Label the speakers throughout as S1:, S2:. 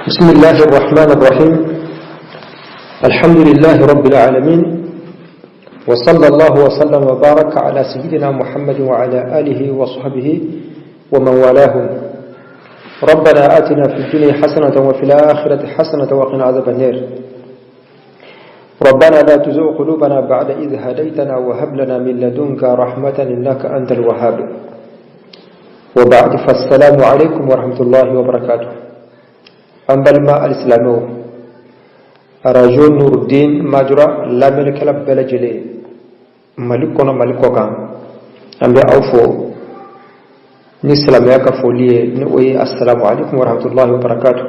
S1: بسم الله الرحمن الرحيم. الحمد لله رب العالمين، وصلى الله وسلم وبارك على سيدنا محمد وعلى آله وصحبه ومن والاهم. ربنا آتنا في الدنيا حسنة وفي الآخرة حسنة وقنا عذاب النار. ربنا لا تزغ قلوبنا بعد إذ هديتنا وهب لنا من لدنك رحمة إنك أنت الوهاب. وبعد، فالسلام عليكم ورحمة الله وبركاته. An balima alisilamɛw, arajo Nurudin Majura lamɛnnikɛla bɛɛ lajɛlen, Mali kɔnɔ, Mali kɔ kan, an bɛ aw fo ni silamɛya ka foli ye, ni o ye assalamu alaikum warahmatullahi wabarakatuh.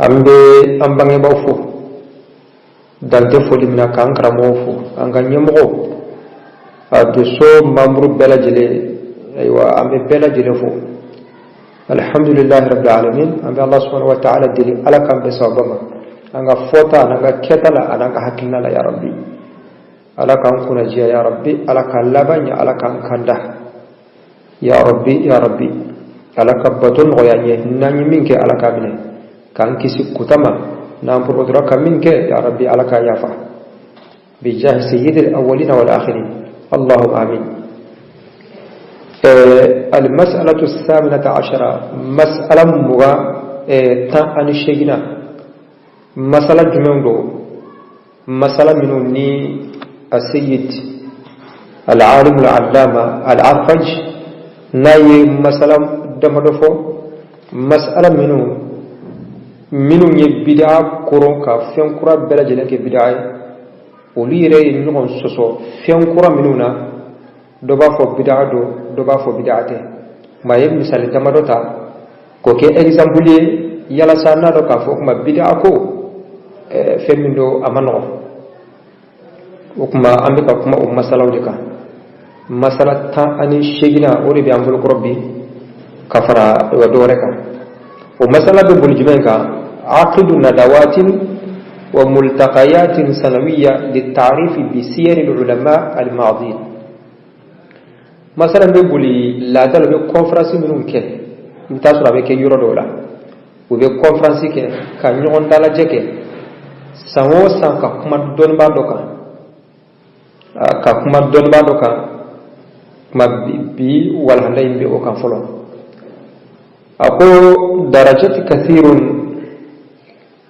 S1: An bɛ an bangebaaw fo dante foli min na, k'an karamɔgɔw fo, an ka ɲɛmɔgɔw, arajoso membre bɛɛ lajɛlen. Ayiwa, an bɛ bɛɛ lajɛlen fo. Alhamdulillahi rabbil alamin. An bɛ Allah subhanahu wa ta'ala deli, Ala k'an bɛn sababa ma an ka fɔta an'an ka kɛta la an'an ka hakilina la. Ya rabbi, Ala k'an kunnajiya. Ya rabbi, Ala k'an laban ɲɛ. Ala k'an kanda. Ya rabbi, ya rabbi, Ala ka bato nɔgɔya n ye. N'an ye min kɛ, Ala k'a minɛ, k'an kisi kuta ma. N'an porokotora ka min kɛ, ya rabbi, Ala k'a yafa. Bijahi sayyidil awwalina wal akhirin, allahumma amin. المسألة الثامنة عشرة، مسألة 18na، masala jumɛn don? Masala minnu ni السيد العالم العلامة العرفج n'a ye masala damadɔ fɔ, masala minnu ye bida koron ka fɛn kura bɛɛ lajɛlen kɛ bida ye, olu yɛrɛ ye ɲɔgɔn sɔsɔ fɛn kura minnu na. Dɔ b'a fɔ bida don, dɔ b'a fɔ bida tɛ. Maa ye misali damadɔ ta k'o kɛ exemple ye, yalasa n'a dɔn k'a fɔ kuma bida ko fɛn min don, a ma nɔgɔn. O kuma, an bɛ ka kuma o masalaw de kan. Masala 18na, o de bɛ an bolokɔrɔ bi ka fara dɔ wɛrɛ kan. O masala bɛ boli jumɛn kan? عقد ندوات وملتقيات سنوية للتعريف بسير العلماء الماضين. Masala bɛ boli laada la, u bɛ conférence minnu kɛ. I bɛ taa sɔrɔ a bɛ kɛ yɔrɔ dɔw la, u bɛ conférence kɛ ka ɲɔgɔn dalajɛ kɛ san o san, ka kuma dɔnnibaa dɔ kan, ka kuma dɔnnibaa dɔ kan. Kuma bi walahanda in bɛ o kan fɔlɔ. A ko درجت كثير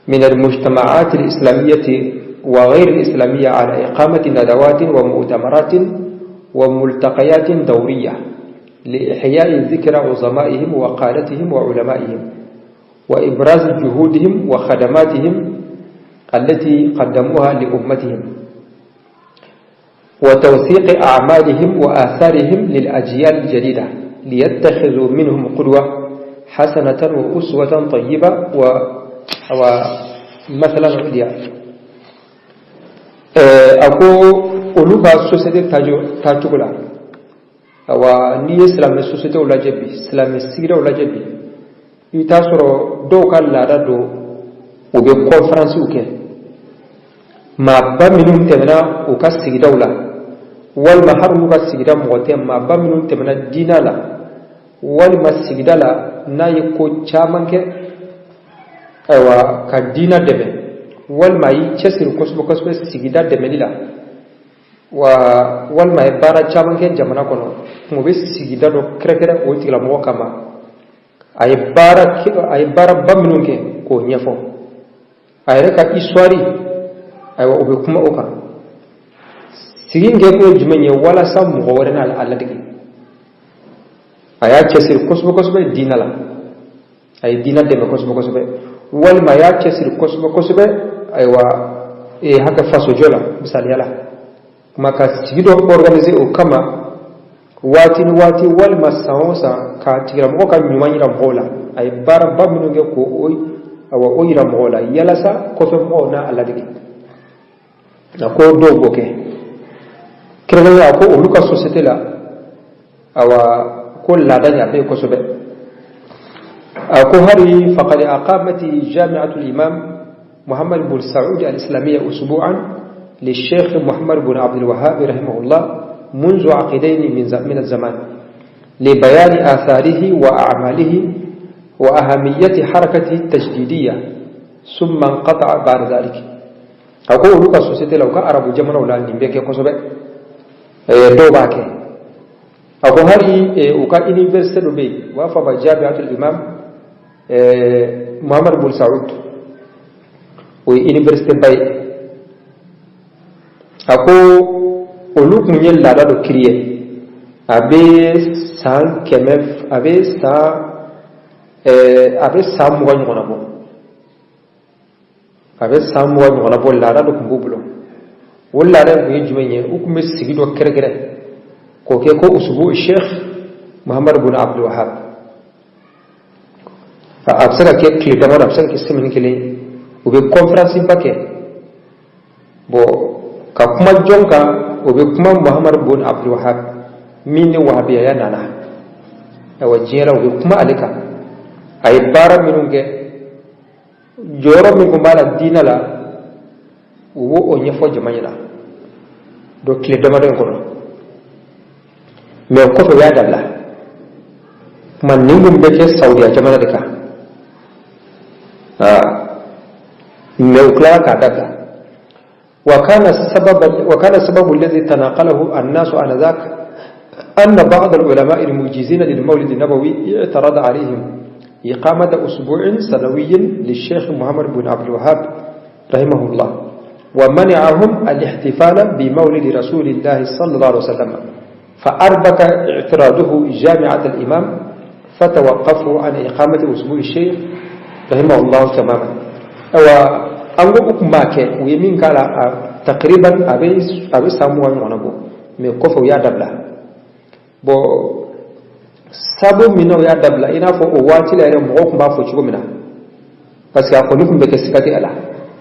S1: من المجتمعات الإسلامية وغير الإسلامية على إقامة ندوات ومؤتمرات وملتقيات دورية لإحياء ذكرى عظمائهم وقادتهم وعلمائهم وإبراز جهودهم وخدماتهم التي قدموها لأمتهم وتوثيق أعمالهم وآثارهم للأجيال الجديدة ليتخذوا منهم قدوة حسنة وأسوة طيبة ومثلا عليا. A ko olu ka société taacogo la, awa, n'i ye silamɛ sociétéw lajɛ bi, silamɛ sigidaw lajɛ bi, i bɛ taa sɔrɔ dɔw ka laada don, u bɛ conférencew kɛ maaba minnu tɛmɛna u ka sigidaw la, walima hali n'u ka sigida mɔgɔ tɛ, maaba minnu tɛmɛna diinɛ la walima sigida la, n'a ye ko caman kɛ, ayiwa, ka diinɛ dɛmɛ, walima a y'i cɛsiri kosɛbɛ kosɛbɛ sigida dɛmɛli la wa, walima a ye baara caman kɛ jamana kɔnɔ, o bɛ sigida dɔ kɛrɛkɛrɛ o tigilamɔgɔ kama, a ye baaraba minnu kɛ k'o ɲɛfɔ, a yɛrɛ ka histoire, ayiwa, o bɛ kuma o kan. Sigi in kɛ kun ye jumɛn ye? Walasa mɔgɔ wɛrɛ n'a a ladege. A y'a cɛsiri kosɛbɛ kosɛbɛ diinɛ la, a ye diinɛ dɛmɛ kosɛbɛ kosɛbɛ, walima a y'a cɛsiri kosɛbɛ kosɛbɛ, ayiwa, hakɛ fasojɔ la, misaliya la. Kuma ka sigi dɔ organiser o kama waati ni waati, walima san o san, ka tigilamɔgɔ ka ɲuman yira mɔgɔw la, a ye baaraba minnu kɛ, k'o awa o yira mɔgɔw la, yalasa kɔfɛ mɔgɔw n'a a ladege. A ko dɔw b'o kɛ kɛrɛnkɛrɛnnenya. A ko olu ka société la, awa, ko laada nin a bɛ yen kosɛbɛ. A ko hari فقد أقامت جامعة الإمام محمد بن سعود الإسلامية أسبوعا للشيخ محمد بن عبد الوهاب رحمه الله منذ عقدين من الزمان لبيان آثاره وأعماله. Wa ahamiyati harakati tajdidiyya summa inqata'a ba'da dhalik. A ko olu ka société la, u ka arabu jamanaw la, nin bɛ kɛ kosɛbɛ, dɔw b'a kɛ. A ko hali u ka université dɔ bɛ yen, u b'a fɔ a ma Jamiatul Imam Muhammad bin Saud, o ye université ba ye. A ko olu tun ye laada dɔ créer, a bɛ san 100, a bɛ san 20 ɲɔgɔnna bɔ, a bɛ san 20 ɲɔgɔnna bɔ. Laada dɔ tun b'u bolo. O laada in tun ye jumɛn ye? U tun bɛ sigi dɔ kɛrɛkɛrɛ k'o kɛ ko usubu Sheikh Muhammad bin Abdul Wahab. A bɛ se ka kɛ tile damadɔ, a bɛ se ka kɛ semaine kelen. U bɛ conférence ba kɛ, bon, ka kuma jɔn kan? O bɛ kuma Muhammad bin Abdul Wahab min ni wahabiyaya nana, ayiwa, diɲɛ la. U bɛ kuma ale kan, a ye baara minnu kɛ, jɔyɔrɔ min tun b'a la diinɛ la, u b'o o ɲɛfɔ jama ɲɛna donc tile damadɔ in kɔnɔ. Mais kɔfɛ u y'a dabila. Kuma nin kun bɛ kɛ Saudiya jamana de kan, mais u tilara k'a dabila. وكان السبب الذي تناقله الناس آنذاك أن بعض العلماء المجيزين للمولد النبوي اعترض عليهم إقامة أسبوع سنوي للشيخ محمد بن عبد الوهاب رحمه الله، ومنعهم الاحتفال بمولد رسول الله صلى الله عليه وسلم، فأربك اعتراضه جامعة الإمام، فتوقفوا عن إقامة أسبوع الشيخ رحمه الله تماما. An ko u tun b'a kɛ, u ye min k'a la, takriban a bɛ san 20 ɲɔgɔnna bɔ, mais kɔfɛ u y'a dabila. Bon, sabu min na u y'a dabila, i n'a fɔ o waati la yɛrɛ mɔgɔw tun b'a fɔ cogo min na, parce que a kɔni tun bɛ kɛ siga tɛ a la,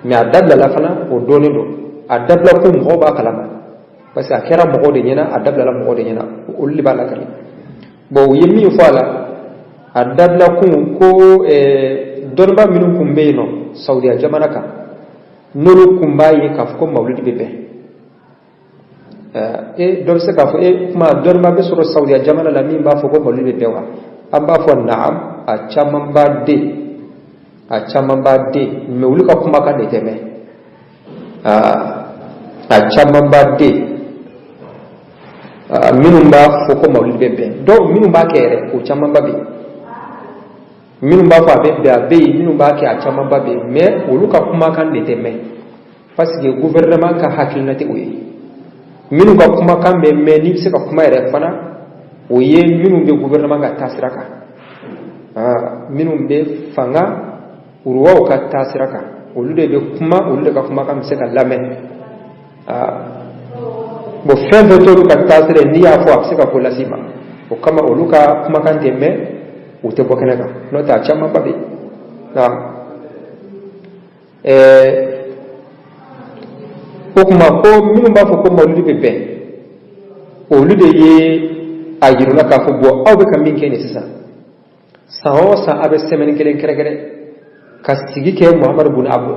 S1: mais a dabilala fana, o dɔnnen don. A dabila ko mɔgɔw b'a kalama, parce que a kɛra mɔgɔw de ɲɛna, a dabilala mɔgɔw de ɲɛna, olu de b'a lakali. Bon, u ye min fɔ a la, a dabila kun ko dɔnniba minnu tun bɛ yen nɔ Saudiya jamana kan, n'olu kun b'a ye k'a fɔ ko mawulidi bɛ bɛn, e dɔ bɛ se k'a fɔ e kuma dɔnniba bɛ sɔrɔ Saudiya jamana la min b'a fɔ ko mawulidi bɛ bɛn wa? An b'a fɔ naam, a caman b'a den, a caman b'a den, mais olu ka kumakan de tɛ mɛn. A caman b'a den minnu b'a fɔ ko mawulidi bɛ bɛn, dɔw minnu b'a kɛ yɛrɛ, o camanba bɛ yen. Minnu b'a fɔ a bɛ bɛn, a bɛ yen. Minnu b'a kɛ, a camanba bɛ yen, mais olu ka kumakan de tɛ mɛn, parce que gouvernement ka hakilina tɛ o ye. Minnu ka kumakan bɛ mɛn, n'i bɛ se ka kuma yɛrɛ fana, o ye minnu bɛ gouvernement ka taasira kan, minnu bɛ fanga uruwaw ka taasira kan, olu de bɛ kuma, olu de ka kumakan bɛ se ka lamɛn. Bon, fɛn fɛn t'olu ka taasira ye, n'i y'a fɔ, a bɛ se ka ko las'i ma. O kama olu ka kumakan tɛ mɛn, u tɛ bɔ kɛnɛ kan, n'o tɛ a camanba bɛ yen. Nka o tuma ko minnu b'a fɔ ko mawuludi bɛ bɛn, olu de ye a yir'u la k'a fɔ bon, aw bɛ ka min kɛ nin sisan, san o san a bɛ semaine kelen kɛrɛnkɛrɛn ka sigi kɛ Muhamadu bun Abu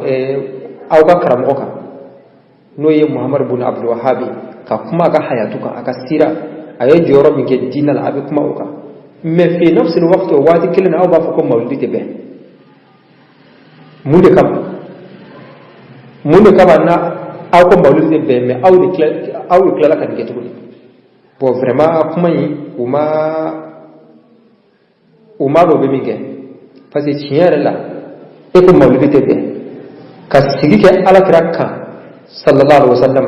S1: aw ka karamɔgɔ kan, n'o ye Muhamadu bun Abdul Wahabi, ka kuma a ka hayatu kan, a ka sira, a ye jɔyɔrɔ min kɛ diinɛ la, a bɛ kuma o kan. Mais fi nafsi waqti, o waati kelen na, aw b'a fɔ ko mawuludi tɛ bɛn. Mun de kama? Mun de kama na aw ko mawuludi tɛ bɛn, mais aw de tilala ka nin kɛ tuguni? Bon, vraiment, kuma in, u ma dɔn u bɛ min kɛ, parce que tiɲɛ yɛrɛ la, e ko mawuludi tɛ bɛn, ka sigi kɛ Alakira kan sallallahu alaihi wasallam.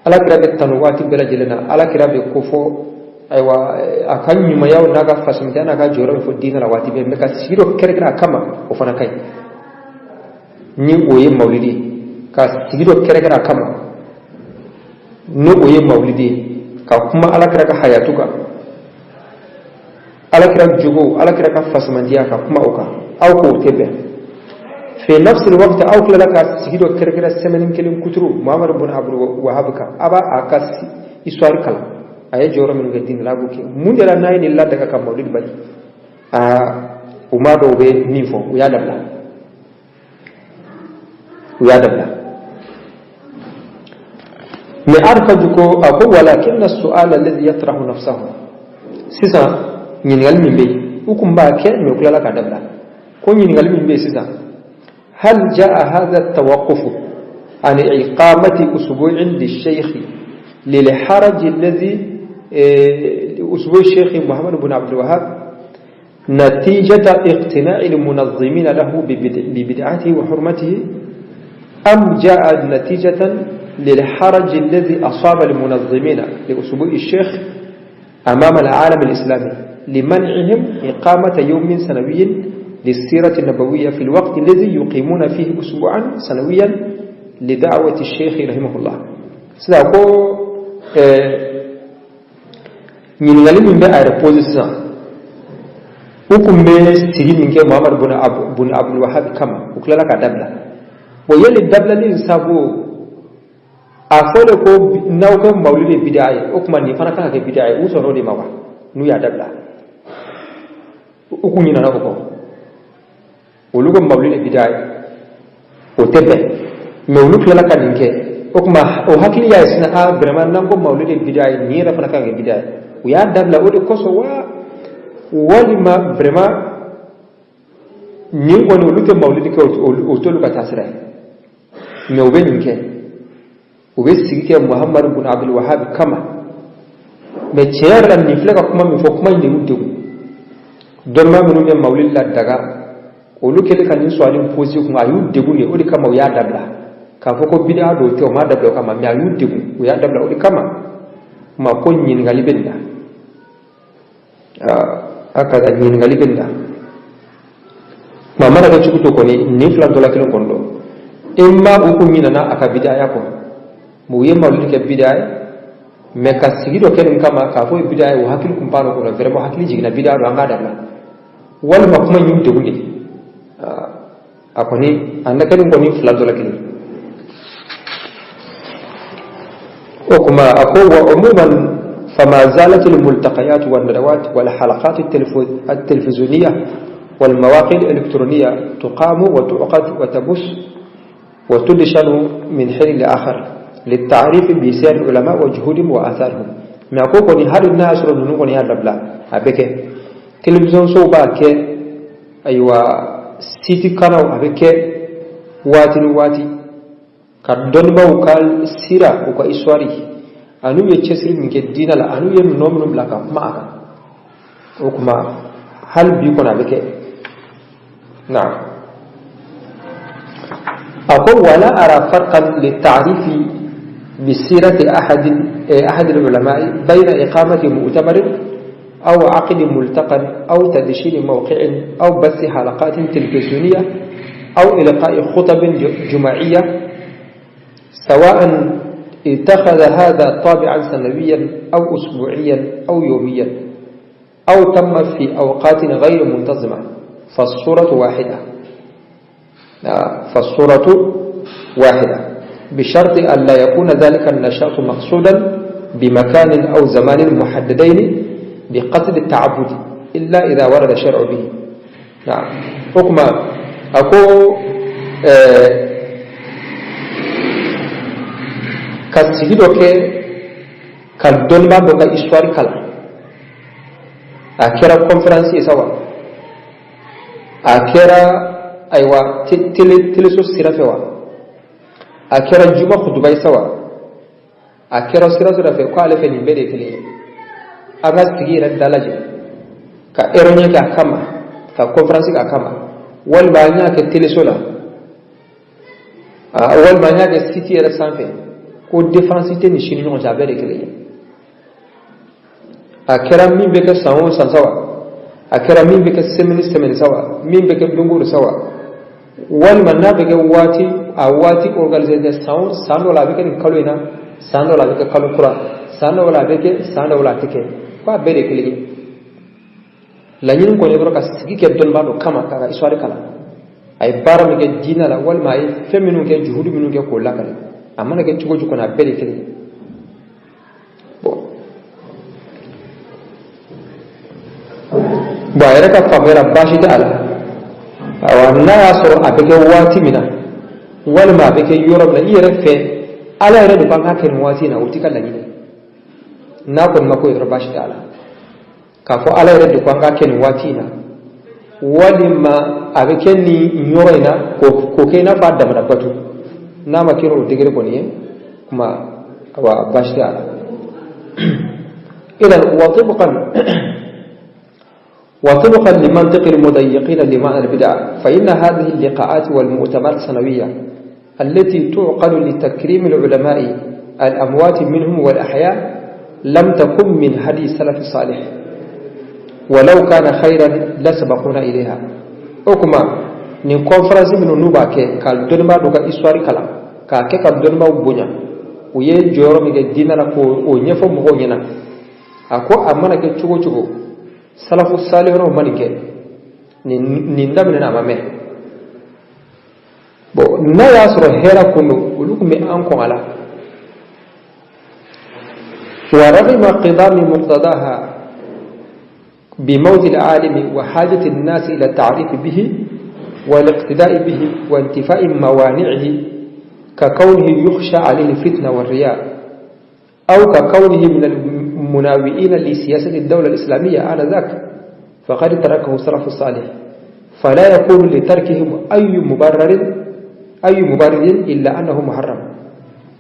S1: Alakira bɛ tanu waati bɛɛ lajɛlen na, Alakira bɛ ko fɔ, ayiwa, a ka ɲumanyaw n'a ka fasonya n'a ka jɔyɔrɔ bɛ fɔ diinɛ la waati bɛɛ, mais ka sigi dɔ kɛrɛnkɛrɛn a kama, o fana ka ɲi. Ni o ye mawulidi ye, ka sigi dɔ kɛrɛnkɛrɛn a kama, ni o ye mawulidi ye, ka kuma Alakira ka hayatu kan, Alakira jogo, Alakira ka fasamandiya, ka kuma o kan, aw k'o tɛ bɛn. Fi nafsi waqti, aw tilala ka sigi dɔ kɛrɛnkɛrɛn semaine kelen kuturu Muhamadu bun Abdul Wahab kan, a b'a a ka histoire kalan, a ye jɔyɔrɔ minnu kɛ diinɛ la, a b'o kɛ. Mun de la n'a ye nin ladaga ka mawulidi bali? Aa, u m'a dɔn u bɛ min fɔ, u y'a dabila, u y'a dabila. Mais Arfaju ko, a ko walakinna su'ala alladhi yatrahu nafsahu, sisan ɲininkali min bɛ yen U kun b'a kɛ, mais u tilala k'a dabila. Ko ɲininkali min bɛ yen sisan: هل جاء هذا التوقف عن إقامة أسبوع للشيخ للحرج الذي أسبوع الشيخ محمد بن عبد الوهاب نتيجة اقتناع المنظمين له ببدعته وحرمته، أم جاء نتيجة للحرج الذي أصاب المنظمين لأسبوع الشيخ أمام العالم الإسلامي لمنعهم إقامة يوم سنوي للسيرة النبوية في الوقت الذي يقيمون فيه أسبوعا سنويا لدعوة الشيخ رحمه الله؟ Sisan ko ɲininkali min bɛ a yɛrɛ posé sisan, u kun bɛ sigi min kɛ Muhamadu bun Abdul Wahab kama, u tilala ka dabila. Bon, yali dabilali in sabu, a fɔ de ko n'aw ko mawulidi ye bida ye, o tuma nin fana kan ka kɛ bida ye, u sɔnna o de ma wa? N'u y'a dabila, u kun ɲinɛna o kɔ. Olu ko mawulidi ye bida ye, o tɛ bɛn, mais olu tilala ka nin kɛ. O tuma o hakili y'a ye sisan, ah, vraiment, n'an ko mawulidi ye bida ye, nin yɛrɛ fana kan ka kɛ bida ye, u y'a dabila o de kosɔn wa, walima vraiment nin kɔni, olu tɛ mawulidi kɛ, o t'olu ka taasira ye, mais u bɛ nin kɛ, u bɛ sigi kɛ Muhamadu bun Abdul Wahab kama. Mais tiɲɛ yɛrɛ la, nin filɛ ka kuma min fɔ, kuma in de y'u degun. Dɔnnibaa minnu bɛ mawulidi la daga, olu kɛlen ka nin suwali posé kun, a y'u degun de, o de kama u y'a dabila. K'a fɔ ko bida don tɛ, o m'a dabila o kama, mais a y'u degun, u y'a dabila o de kama. Ma ko ɲininkali bɛ nin na, a ka ɲininkali bɛ nin na. Maa mana kɛ cogo cogo kɔni, nin fila dɔ la kelen kɔni don. I ma u kun ɲinɛna a ka bidaya kɔ, u ye mawulidi kɛ bida ye, mais ka sigi dɔ kɛ nin kama k'a fɔ ye bida ye, o hakili kun b'a kɔnɔ, vraiment hakili jiginna, bida don, an k'a dabila, walima kuma in y'u degun de. A kɔni a na kɛ nin kɔni fila dɔ la kelen. O kuma a ko: wa umuman فما زالت الملتقيات والندوات والحلقات التلفزيونية والمواقع الإلكترونية تقام وتعقد وتبث وتدشن من حين لآخر للتعريف بسير العلماء وجهودهم وآثارهم. Mais a ko kɔni, hali n'a y'a sɔrɔ ninnu kɔni y'a dabila, a bɛ kɛ télévision sow b'a kɛ, ayiwa, site kanaw a bɛ kɛ waati ni waati ka dɔnnibaaw ka sira, u ka histoire, an'u ye cɛsiri min kɛ diinɛ la, an'u ye nɔ minnu bila ka kuma a kan. O kuma hali bi kɔni a bɛ kɛ. Naam, a ko: ولا أرى فرقا للتعريف بسيرة أحد العلماء بين إقامة مؤتمر أو عقد ملتقى أو تدشين موقع أو بث حلقات تلفزيونية أو إلقاء خطب جماعية، سواء اتخذ هذا طابعا سنويا أو أسبوعيا أو يوميا أو تم في أوقات غير منتظمة، فالصورة واحدة، فالصورة واحدة، بشرط أن لا يكون ذلك النشاط مقصودا بمكان أو زمان محددين بقصد التعبد إلا إذا ورد الشرع به. نعم، حكم أكو ka sigi dɔ kɛ ka dɔnnibaa dɔ ka histoire kalan, a kɛra conférence ye sa wa, a kɛra ayiwa télé téléso sira fɛ wa, a kɛra juma kutuba ye sa wa, a kɛra sira sira fɛ, ko ale fɛ nin bɛɛ de ye kelen ye. An ka sigi yɛrɛ dalajɛ ka réunion kɛ a kama, ka conférence kɛ a kama, walima an y'a kɛ téléso la, walima an y'a kɛ site yɛrɛ sanfɛ, ko différence tɛ nin si ni ɲɔgɔn cɛ, a bɛɛ de kelen ye. A kɛra min bɛ kɛ san o san sa wa, a kɛra min bɛ kɛ semaine semaine sa wa, min bɛ kɛ don o don sa wa, walima n'a bɛ kɛ waati a waati organisé kɛ, san o san dɔ la a bɛ kɛ nin kalo in na, san dɔ la a bɛ kɛ kalo kura, san dɔw la a bɛ kɛ, san dɔw la a tɛ kɛ, ko a bɛɛ de ye kelen ye. Laɲini kɔni ye dɔrɔn ka sigi kɛ dɔnnibaa dɔ kama k'a ka histoire kalan, a ye baara min kɛ diinɛ la, walima a ye fɛn minnu kɛ, juhudi minnu kɛ, k'o lakale. A mana kɛ cogo cogo kɔni, a bɛɛ de ye kelen ye. Bon, a yɛrɛ ka faamuya la, baasi tɛ a la. Awa, n'a y'a sɔrɔ a bɛ kɛ waati min na, walima a bɛ kɛ yɔrɔ min na, i yɛrɛ fɛ, Ala yɛrɛ de ko an k'a kɛ nin waati in na, o t'i ka laɲini, n'a kɔni ma ko ye dɔrɔn, baasi tɛ a la. K'a fɔ Ala yɛrɛ de ko an k'a kɛ nin waati in na, walima a bɛ kɛ nin yɔrɔ in na k'o kɛ i n'a fɔ a damana bato. N'a ma kɛ o degré kɔni ye, kuma awa baasi tɛ a la. إذن وطبقا لمنطق المضيقين لمعنى البدع، فإن هذه اللقاءات والمؤتمرات السنوية التي تعقد لتكريم العلماء الأموات منهم والأحياء لم تكن من هدي السلف الصالح، ولو كان خيرا لسبقونا إليها. O kuma nin conférence minnu n'u b'a kɛ ka dɔnnibaa dɔ ka histoire kalan, k'a kɛ ka dɔnnibaaw bonya, u ye jɔyɔrɔ min kɛ diinɛ la, k'o ɲɛfɔ mɔgɔw ɲɛna, a ko a mana kɛ cogo o cogo, salafu salihinaw ma nin kɛ. Nin daminɛna a ma mɛn. Bon, n'a y'a sɔrɔ hɛrɛ kun don, olu tun bɛ an kɔn a la. ورغم قدم مقتضاها بموت العالم وحاجة الناس إلى التعريف به والاقتداء به وانتفاء موانعه، ككونه يخشى عليه الفتنة والرياء، أو ككونه من المناوئين لسياسة الدولة الإسلامية آنذاك، فقد تركه السلف الصالح، فلا يكون لتركهم أي مبرر إلا أنه محرم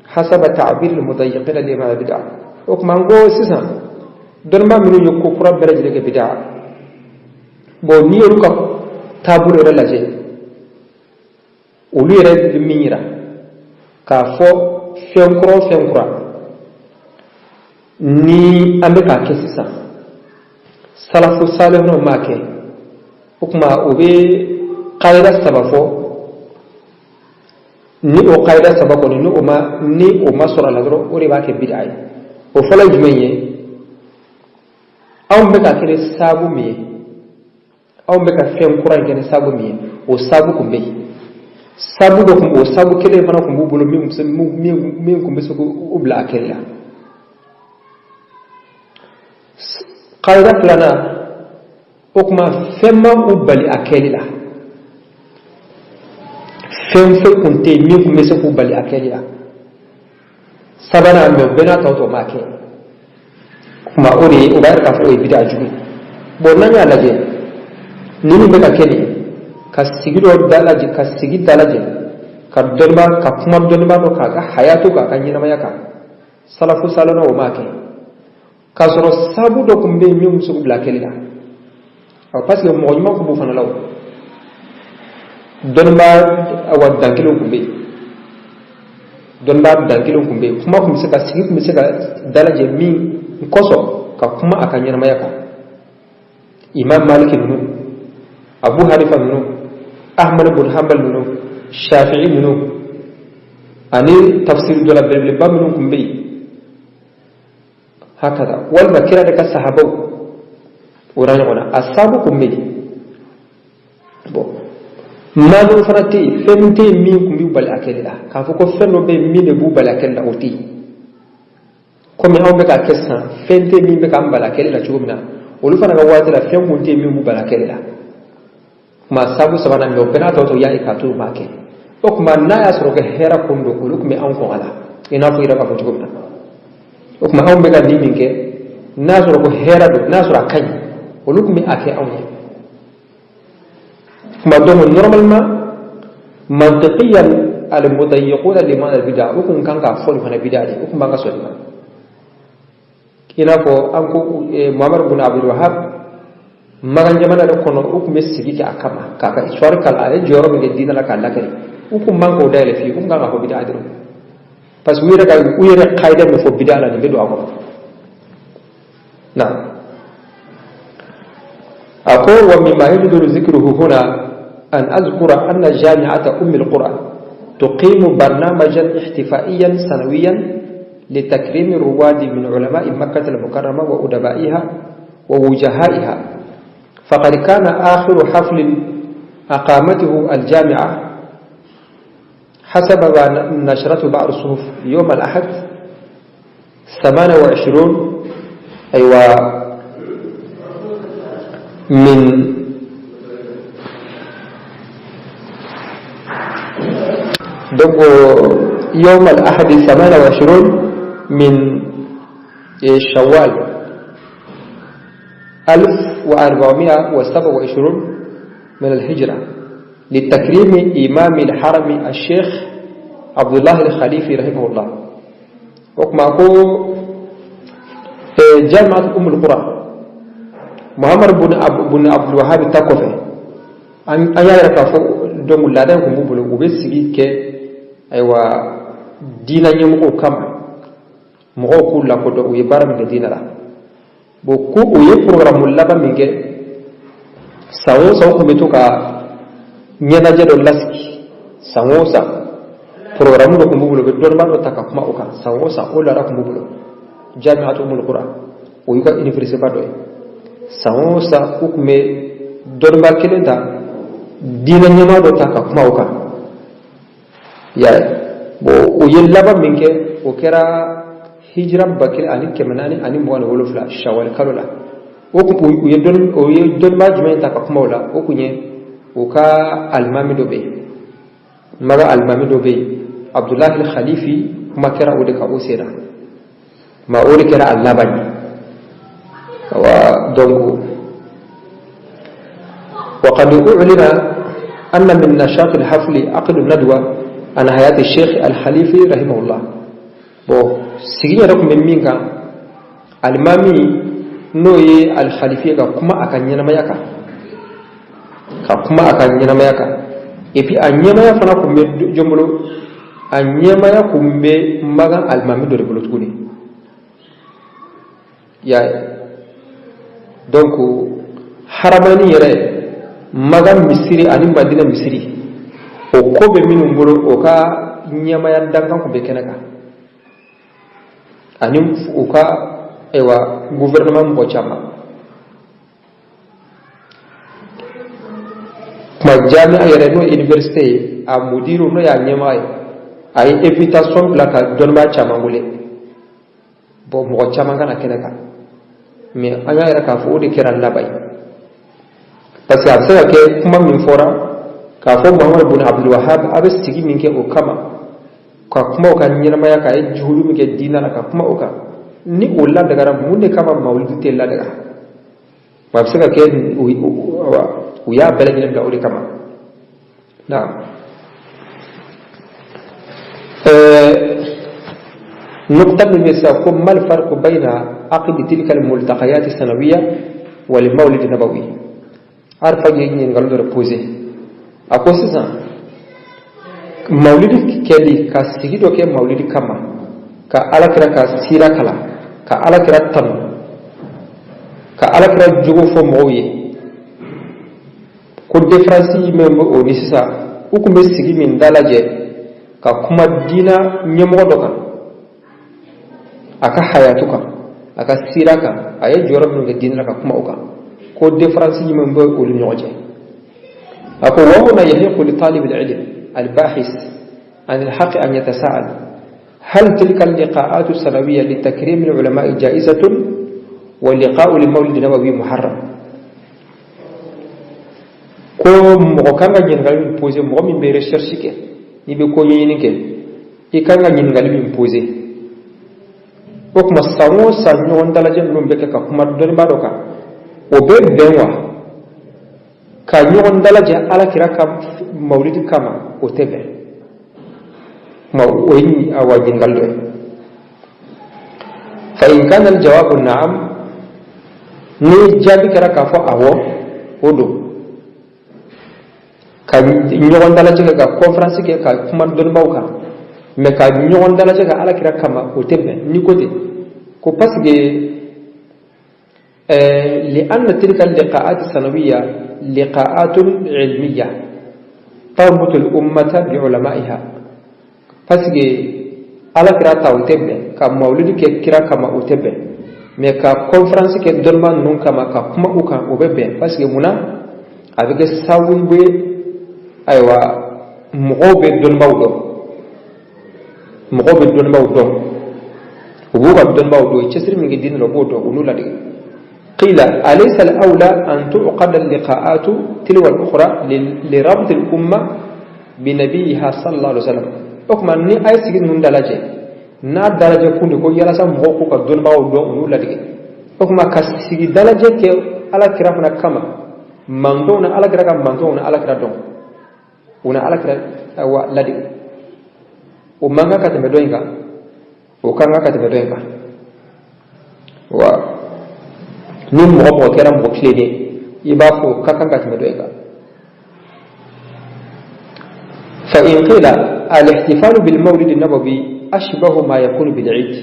S1: حسب تعبير المضيقين لمعنى البدع. O kuma n ko sisan dɔnnibaa minnu ye ko kura bɛɛ lajɛlen kɛ bidaa, bon, n'i y'olu ka taabolo yɛrɛ lajɛ, olu yɛrɛ bɛ min yira k'a fɔ fɛn kura o fɛn kura ni an bɛ k'a kɛ sisan, salafu salihinaw m'a kɛ. O tuma o bɛ kayida saba fɔ. Ni o kayida saba kɔni, ni o ma sɔrɔ a la dɔrɔn, o de b'a kɛ bida ye. O fɔlɔ ye jumɛn ye? Anw bɛ ka kɛ ni saabu min ye, anw bɛ ka fɛn kura in kɛ ni saabu min ye, o saabu kun bɛ yen. Saabu dɔ kun, o saabu kelen fana kun b'u bolo min kun bɛ se k'u bila a kɛli la. Kayida filanan, o tuma fɛn ma u bali a kɛli la, fɛn foyi kun tɛ yen min kun bɛ se k'u bali a kɛli la. Sabanan, mɛ bɛɛ n'a tɔ tɔ m'a kɛ. Kuma o de ye, o b'a yira k'a fɔ o ye bida jugu ye. Bon, n'an y'a lajɛ, ninnu bɛ ka kɛ nin ka sigi dɔ dalajɛ, ka sigi dalajɛ, ka dɔnniba, ka kuma dɔnniba dɔ k'a ka hayatu, k'a ka ɲɛnamaya kan, salafu salana o m'a kɛ, k'a sɔrɔ sabu dɔ tun bɛ yen min bɛ se k'u bila kɛli la. Parce que mɔgɔ ɲuman tun b'u fana la, o dɔnniba awa dankelenw tun bɛ yen, dɔnniba dankelenw tun bɛ yen. Kuma tun bɛ se ka sigi, tun bɛ se ka dalajɛ min kosɔn ka kuma a ka ɲɛnamaya kan: Imam Malik ninnu, Abu Hanifa ninnu, Ahmad bin Hanbal ninnu, Shafi'i ninnu, ani tafsir dɔ la belebeleba minnu tun bɛ yen hakada, walima kira de ka sahabaw, o n'a ɲɔgɔnna, a sabu tun bɛ yen. Bon, maa fana tɛ yen, fɛn tɛ yen min tun b'u bali a kɛli la. K'a fɔ ko fɛn dɔ bɛ yen min de b'u bali a kɛli la, o tɛ yen. Komi anw bɛ k'a kɛ sisan, fɛn tɛ min bɛ k'an bali a kɛli la cogo min na, olu fana ka waati la, fɛn kun tɛ yen min b'u bali a kɛli la. Kuma sabu sabanan, mɛ o bɛɛ n'a tɔ to y'a ye k'a to u m'a kɛ. O tuma n'a y'a sɔrɔ kɛ hɛrɛ kun don, olu tun bɛ anw kɔn a la, i n'a fɔ i yɛrɛ b'a fɔ cogo min na. O tuma anw bɛ ka nin min kɛ, n'a y'a sɔrɔ ko hɛrɛ don, n'a y'a sɔrɔ a ka ɲi, olu tun bɛ a kɛ anw ye. Kuma donc normalement, mantiqiyan, al-mudayyiquna liman al-bid'a, u kun kan k'a fɔ nin fana bid'a de, u kun b'an ka sɔn nin ma. I n'a fɔ an ko Muhammad bin Abdul Wahab, Makan jamana yɛrɛ kɔnɔ, u tun bɛ sigi kɛ a kama k'a ka histoire kalan, a ye jɔyɔrɔ min kɛ diinɛ la k'a lakali. U kun man k'o dayɛlɛ fiyewu, u kun kan k'a fɔ bid'a dɔrɔn, parce que u yɛrɛ kayida min fɔ bid'a la, nin bɛ don a kɔnɔ na. A ko ومما يجدر ذكره هنا أن أذكر أن جامعة أم القرى تقيم برنامجا احتفائيا سنويا لتكريم الرواد من علماء مكة المكرمة وأدبائها ووجهائها، فقد كان آخر حفل أقامته الجامعة حسب ما نشرته بعض الصحف يوم الأحد 28، أيوة، من donc يوم الأحد 28 من شوال. 1427 من الهجرة لتكريم إمام الحرم الشيخ عبد الله الخليفي رحمه الله. O kuma ko جامعة أم القرى Muhammad bun Abdul Wahhab ta kɔfɛ, an y'a yɛrɛ k'a fɔ donc laada in kun b'u bolo, u bɛ sigi kɛ ayiwa diinɛ ɲɛmɔgɔw kama, mɔgɔw k'u lakodɔn u ye baara min kɛ diinɛ la. Bon, ko u ye programme laban min kɛ, san o san u tun bɛ to ka ɲɛnajɛ dɔ lasigi. San o san programme dɔ tun b'u bolo, u bɛ dɔnnibaa dɔ ta ka kuma o kan san o san. O laada tun b'u bolo. Jamiatu Umul Qura, o y'u ka université ba dɔ ye. San o san u tun bɛ dɔnnibaa kelen ta, diinɛ ɲɛmaa dɔ ta ka kuma o kan. Ya bon, o ye laban min kɛ, o kɛra hijira 1427 shawali kalo la. O u ye dɔnni, o ye dɔnnibaa jumɛn ta ka kuma o la? O kun ye u ka alimami dɔ bɛ yen, Maga alimami dɔ bɛ yen, Abdulahi Khalifi. Kuma kɛra o de kan o senna, ma o de kɛra a laban ye. Awa donc وقد أعلن أن من نشاط الحفل عقد الندوة عن حياة الشيخ الخليفي رحمه الله. Bon, sigi yɛrɛ tun bɛ min kan, alimami n'o ye al-Khalifi, ka kuma a ka ɲɛnamaya kan, ka kuma a ka ɲɛnamaya kan. Et puis a ɲɛmaya fana tun bɛ jɔn bolo? A ɲɛmaya tun bɛ Magan alimami dɔ de bolo tuguni. Ya donc haramani yɛrɛ, Magan misiri ani Madina misiri, o ko bɛ minnu bolo, o ka ɲɛmaya dankan tun bɛ kɛnɛ kan, ani u ka ayiwa gouvernement mɔgɔ caman. Kuma jami'a yɛrɛ, n'o ye université ye, a mudiru, n'o y'a ɲɛmaa ye, a ye invitation bila ka dɔnnibaa caman wele. Bon, mɔgɔ caman ka na kɛnɛ kan, mais an y'a yɛrɛ k'a fɔ o de kɛra laban ye, parce que a bɛ se ka kɛ kuma min fɔra k'a fɔ Muhammad bin Abdul Wahab, a bɛ sigi min kɛ o kama ka kuma o ka ɲɛnamaya kan, a ye juhudi min kɛ diinɛ la, ka kuma o kan, ni o ladagara, mun de kama mawulidi tɛ ladaga? Wa a bɛ se ka kɛ u y'a bɛɛ lajɛlen bila o de kama. Naam, نقطة من مثال: ما الفرق بين عقد تلك الملتقيات السنوية والمولد النبوي؟ Arfa ye ɲininkali dɔ de posé. A ko sisan mawulidi kɛli, ka sigi dɔ kɛ mawulidi kama, ka Alakira ka sira kalan, ka Alakira tanu, ka Alakira jogo fɔ mɔgɔw ye, ko différence min bɛ o ni sisan u tun bɛ sigi min dalajɛ ka kuma diina ɲɛmɔgɔ dɔ kan, a ka hayatu kan, a ka sira kan, a ye jɔyɔrɔ minnu kɛ diinɛ la, ka kuma o kan, ko différence min bɛ olu ɲɔgɔn cɛ. A ko وهنا يحق لطالب العلم الباحث عن الحق أن يتساءل: هل تلك اللقاءات السنوية لتكريم العلماء جائزة واللقاء للمولد النبوي محرم؟ Ko mɔgɔ kan ka ɲininkali min posé, mɔgɔ min bɛ recherche kɛ, n'i bɛ ko ɲɛɲini kɛ, i kan ka ɲininkali min posé, o tuma san o san ɲɔgɔn dalajɛ ninnu bɛ kɛ ka kuma dɔnnibaa dɔ kan, o bɛ bɛn wa? Ka ɲɔgɔn dalajɛ Alakira ka mawulidi kama, o tɛ bɛn kuma? O ye awa ɲininkali dɔ ye. فإن كان الجواب نعم, ni jaabi kɛra k'a fɔ awɔ, o don, ka ɲɔgɔn dalajɛ kɛ, ka conférence kɛ, ka kuma dɔnnibaaw kan, mais ka ɲɔgɔn dalajɛ kɛ Alakira kama, o tɛ bɛn. N'i ko ten ko parce que لأن تلك اللقاءات السنوية لقاءات علمية تربط الأمة بعلمائها, parce que Alakira ta, o tɛ bɛn, ka mawulidi kɛ kira kama, o tɛ bɛn, mais ka conférence kɛ dɔnnibaa ninnu kama, ka kuma u kan, o bɛ bɛn. Parce que munna? A bɛ kɛ sababu ye, ayiwa, mɔgɔw bɛ dɔnnibaaw dɔn, mɔgɔw bɛ dɔnnibaaw dɔn, u b'u ka dɔnnibaaw dɔn, cɛsiri min kɛ diinɛ la, u b'o dɔn, u n'u ladege. قيل: أليس الأولى أن تعقد اللقاءات تلو الأخرى لربط الأمة بنبيها صلى الله عليه وسلم؟ O tuma ni a ye sigi ninnu dalajɛ, n'a dalajɛ kun de ko yalasa mɔgɔw k'u ka dɔnnibaaw dɔn, u n'u ladege, o tuma ka sigi dalajɛ kɛ. Ala kira fana kama, mantonw na Ala kira ka mantonw na Ala kira dɔn, u na Ala kira awa ladege, o man kan ka tɛmɛ dɔ in kan, o kan ka tɛmɛ dɔ in kan. Wa ni mɔgɔ mɔgɔ kɛra mɔgɔ tilennen, i b'a fɔ o ka kan ka tɛmɛ dɔ in kan. Fa in qila al-ihtifalu bil mawlid an-nabawi ashbahu ma yakunu bil 'id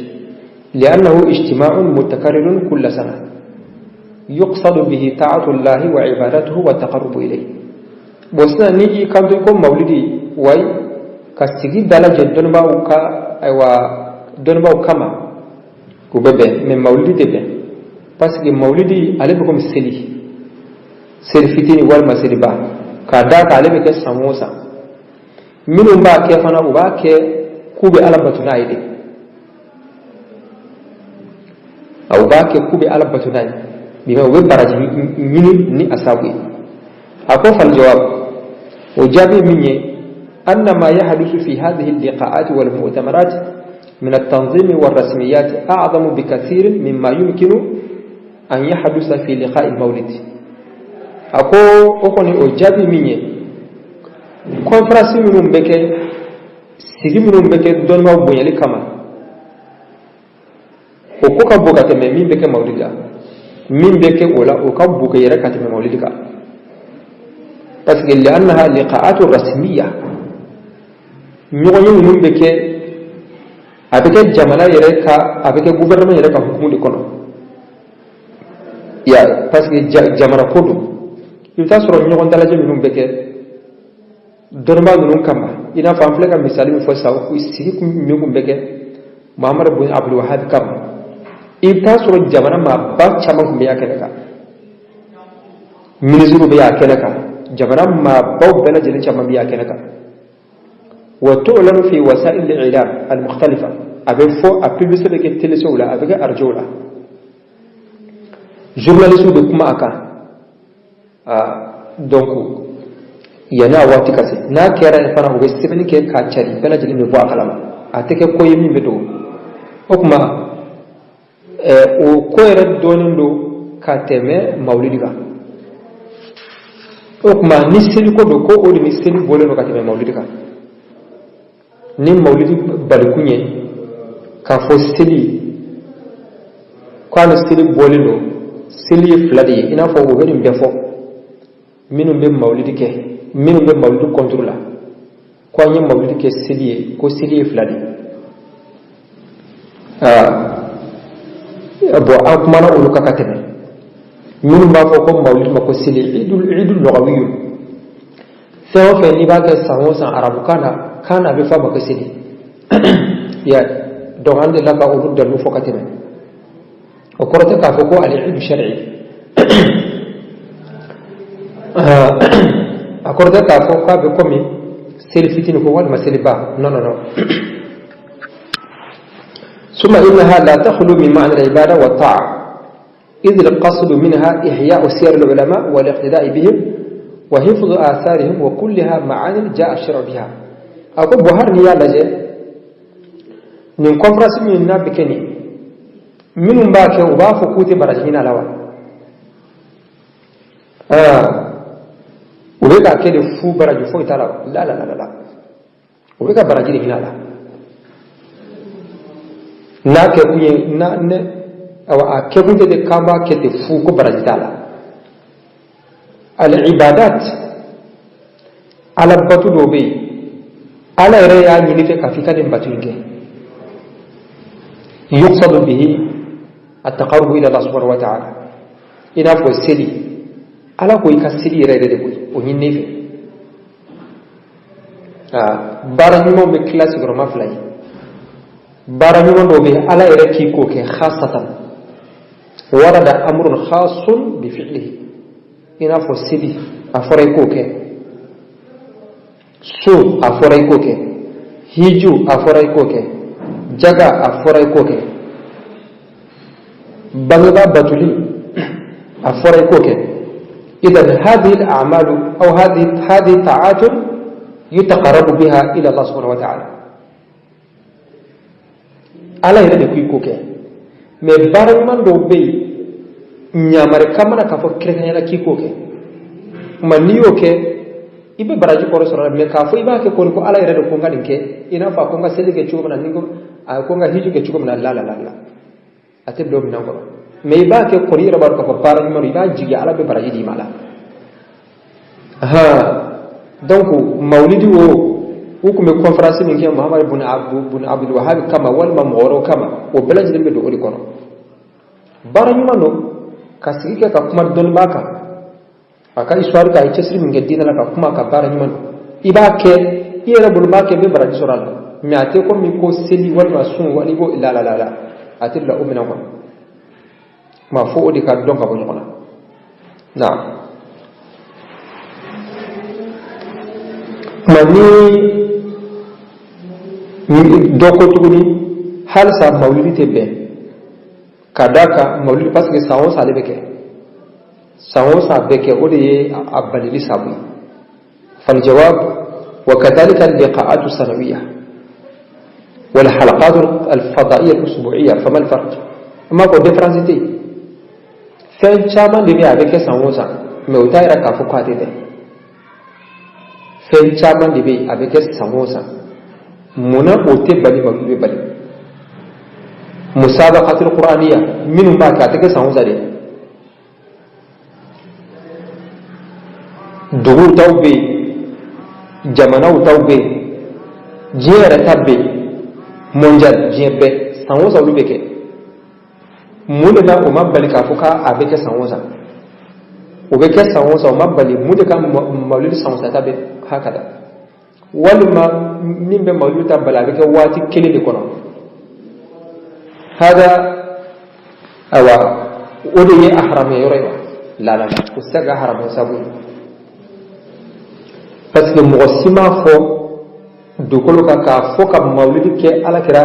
S1: li'annahu ijtima'un mutakarrirun kulla sana yuqsadu bihi ta'atu Allahi wa ibadatuhu wa taqarrubu ilayhi. Bon, sisan ni i kanto ko mawlidi wayi ka sigi dalajɛ dɔnnibaaw ka, ayiwa, dɔnnibaaw kama, o bɛ bɛn, mais mawlidi tɛ bɛn, parce que mawlidi ale bɛ komi seli, seli fitini walima seliba, k'a d'a kan ale bɛ kɛ san o san. Minnu b'a kɛ fana, u b'a kɛ k'u bɛ Ala bato n'a ye de. U b'a kɛ k'u bɛ Ala bato n'a ye bi, u bɛ baraji ɲini ni a sababu ye. A ko fal jawab, o jaabi min ye, anna ma yahdusu fi hadhihi al-liqa'at wal mu'tamarat min at-tanzim wal rasmiyat a'zamu bikathir mimma yumkinu an yahdusa fi liqa'i al-mawlid. A ko o kɔni, o jaabi min ye, conférence minnu bɛ kɛ, sigi minnu bɛ kɛ dɔnnibaaw bonyali kama, o ko ka bon ka tɛmɛ min bɛ kɛ mawlidi la. Min bɛ kɛ o la, o ka bon yɛrɛ ka tɛmɛ mawlidi kan, parce que li'annaha liqa'atu rasmiya, ɲɔgɔnye ninnu bɛ kɛ, a bɛ kɛ jamana yɛrɛ ka, a bɛ kɛ gouvernement yɛrɛ ka hukumu de kɔnɔ ya, parce que jamana ko don. I bɛ taa sɔrɔ ɲɔgɔn dalajɛ minnu bɛ kɛ dɔnnibaa ninnu kama, i n'a fɔ an filɛ ka misali min fɔ sisan, sigi min kun bɛ kɛ Muhamadu bin Abdul Wahab kama, i bɛ taa sɔrɔ jamana maaba caman tun bɛ a kɛnɛ kan, minisiriw bɛ a kɛnɛ kan, jamana maabaw bɛɛ lajɛlen caman bɛ a kɛnɛ kan. Wa tu'lanu fi wasa'il al-i'lam al-mukhtalifa, a bɛ fɔ, a publicité bɛ kɛ télésow la, a bɛ kɛ arajow la, journalistes bɛ kuma a kan. Donc yanni a waati ka se, n'a kɛra fana, u bɛ sɛbɛnni kɛ k'a cari, bɛɛ lajɛlen bɛ bɔ a kalama. A tɛ kɛ ko ye min bɛ dogo. O tuma o ko yɛrɛ dɔnnen don ka tɛmɛ mawulidi kan. O tuma ni seliko don, ko o de ni seli bɔlen don ka tɛmɛ mawulidi kan. Ni mawulidi balikun ye k'a fɔ seli k'a ni seli bɔlen don, seli ye fila de ye, i n'a fɔ u bɛ nin bɛɛ fɔ, minnu bɛ mawulidi kɛ, minnu bɛ mawulidi contre la, ko an ye mawulidi kɛ seli ye, ko seli ye fila de ye. Bon, an kumana olu kan ka tɛmɛ. Minnu b'a fɔ ko mawulidi ma ko seli, idul lɔgawiyu, fɛn o fɛn n'i b'a kɛ san o san, arabukan na, kan na, a bɛ fɔ a ma ko seli ya. Donc an delila ka olu dalilu fɔ ka tɛmɛ. O kɔrɔ tɛ k'a fɔ ko ale idu sari'i, a kɔrɔ tɛ k'a fɔ k'a bɛ komi seli fitini ko walima seliba. Non, non, non. ثم إنها لا تخلو من معنى العبادة والطاعة، إذ القصد منها إحياء سير العلماء والاقتداء بهم وحفظ آثارهم، وكلها معاني جاء الشرع بها. أقول بهار نيا لجي nin conférence min n'a bɛ kɛ nin, minnu b'a kɛ, u b'a fɔ k'u tɛ baraji ɲini a la wa, u bɛ k'a kɛ de fu, baraji foyi t'a la. La la la la, u bɛ ka baraji de ɲini a la. N'a kɛ kun ye na ne, awa, a kɛ kun tɛ de k'an b'a kɛ ten fu ko baraji t'a la. Al ibadat, Ala bato dɔw bɛ yen, Ala yɛrɛ y'a ɲini fɛ k'a fɔ i ka nin bato in kɛ, yuqsadu bihi at-taqarrubu ila Allah subhanahu wa ta'ala, i n'a fɔ seli. Ala ko i ka seli yɛrɛ yɛrɛ de koyi, o ɲini fɛ. Baara ɲumanw bɛ tila sigiyɔrɔma fila ye. Baara ɲuman dɔw bɛ yen, Ala yɛrɛ k'i k'o kɛ khasatan, warada amrun khasun bi fi'lihi, i n'a fɔ seli, a fɔra i k'o kɛ, sun, a fɔra i k'o kɛ, hiju, a fɔra i k'o kɛ, jaga, a fɔra i k'o kɛ, bangebaa batuli, a fɔra i k'o kɛ. Idan hadhihi al-a'malu aw hadhihi ta'atun yutaqarrabu biha ila Allah subhanahu wa ta'ala, Ala yɛrɛ de ko i k'o kɛ. Mais baara ɲuman dɔw bɛ yen, Ɲamarikan ma na k'a fɔ kɛrɛnkɛrɛnnenya la k'i k'o kɛ. Kuma n'i y'o kɛ, i bɛ baraji kɔrɔ sɔrɔ a la. Mais k'a fɔ i b'a kɛ kɔni ko Ala yɛrɛ de ko n ka nin kɛ, i n'a fɔ a ko n ka seli kɛ cogo min na, ni ko a ko n ka hiji kɛ cogo min na, la la la la, a tɛ bila o minɛn kɔnɔ. Mais i b'a kɛ kɔni, i yɛrɛ b'a dɔn k'a fɔ baara ɲuman don, i b'a jigi Ala bɛ baraji d'i ma la. Donc mawulidi o, u tun bɛ conférence min kɛ Muhamadu bun Abdul Wahab kama walima mɔgɔ wɛrɛw kama, o bɛɛ lajɛlen bɛ don o de kɔnɔ. Baara ɲuman don ka sigi kɛ ka kuma dɔnnibaa kan, a ka histoire kan, a ye cɛsiri min kɛ diinɛ la, ka kuma ka baara ɲuman don. I b'a kɛ i yɛrɛ bolo, b'a kɛ n bɛ baraji sɔrɔ a la, mais a tɛ komi ko seli walima sun wali ko la la la la, a tɛ bila o minɛn kɔnɔ. Kuma fo o de ka dɔn ka bɔ ɲɔgɔn na. Naam. Kuma ni dɔ ko tuguni halisa mawulidi tɛ bɛn ka d'a kan mawulidi, parce que san o san ale bɛ kɛ, san o san bɛ kɛ, o de ye a balili sabu ye. Faljawab wa kadhalika al-liqa'atu sanawiyya wal halaqat al-fada'iyya al-usbu'iyya, fama al-farq? An b'a fɔ différence tɛ yen. Fɛn caman de bɛ yen a bɛ kɛ san o san, mais o t'a yira k'a fɔ k'a tɛ bɛn. Fɛn caman de bɛ yen a bɛ kɛ san o san, munna o tɛ bali mawulidi bɛ bali? Musabaqatul qur'aniyya minnu b'a kɛ, a tɛ kɛ san o san dɛ. Duguw taw bɛ yen, jamanaw taw bɛ yen, diɲɛ yɛrɛ ta bɛ yen, mondial, diɲɛ bɛɛ, san o san olu bɛ kɛ. Mun de la o ma bali k'a fɔ k'a bɛ kɛ san o san? O bɛ kɛ san o san, o ma bali. Mun de ka mawulidi san o san ta bɛ hakada? Walima min bɛ mawulidi ta bali, a bɛ kɛ waati kelen de kɔnɔ. Hada, ayiwa, o de ye a haramuya yɔrɔ ye wa? La la la, o tɛ se ka haramuya sabu ye, parce que mɔgɔ si m'a fɔ dugukolo kan k'a fɔ ka mawulidi kɛ Ala kira